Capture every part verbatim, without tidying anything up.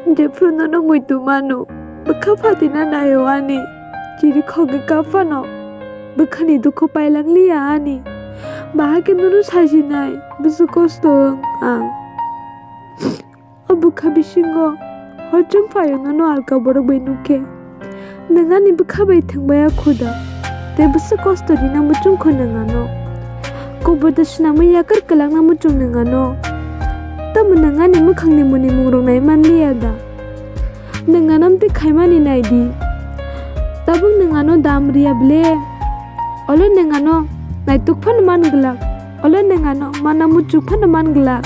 Jephru nono muitu mano, bwkha phatina naio ani. Chiri khogwi kap phano, bwkhani dukhu pailang liya ani. Bahai khe nono sajinai, bwswk kosto wng ang. O bwkha bisingo hor chwng phaio nono alka borok bai nukhe. Nwng ani bwkha bai thwngbai ya khuda, tei bwswk kosto rina muchung kho nwng ano. Kubur da swnamwi yakar kwlangna muchung nwng ano. Tamo nwng ani mwkhangni mwnwi mungrok nai man liya da? Nwng ano amtwi khaimani nai di. Tabuk nwng ano dam riya ble. Olo nwng ano naituk phano man glak. Olo nwng ano mana muchung phano man glak.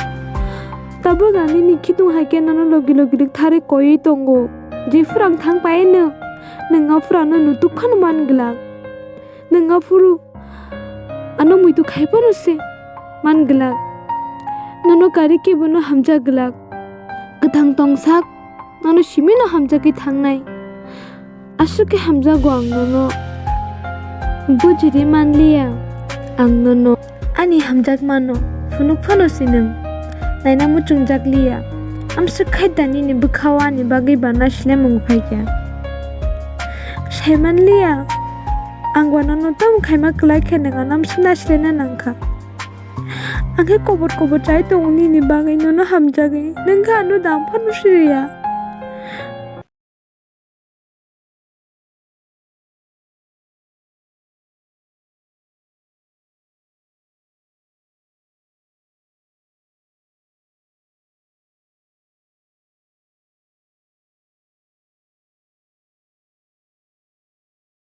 Tabuk ang nini khitung hai khe nono logi logi rwktharwi koiwi tongo. Jephru ang thang pai no, nwng aphuru ano nutuk phano man glak. Nwng aphuru ano muitu khai phano se man glak. Nono karwi kebono hamjak glak. Kwthang tongsak, nono simino hamjagwi thangnai. Aswk khe hamjago ang nono. Bujiri manliya ang nono. Ani hamjakmano phunuk phano si nwng. Naina muchungjak liya. Amswk khai da nini bwkhao ani bagwi ba naislemung phaikha. Saimanliya, ang ba nono tamo khaima kwlai khe nwng ano amswk naislena nangkha. Ang khe kobor kobor chai tongo nini bagwi nono hamjagwi. Nwng khe ano dam phano siriya.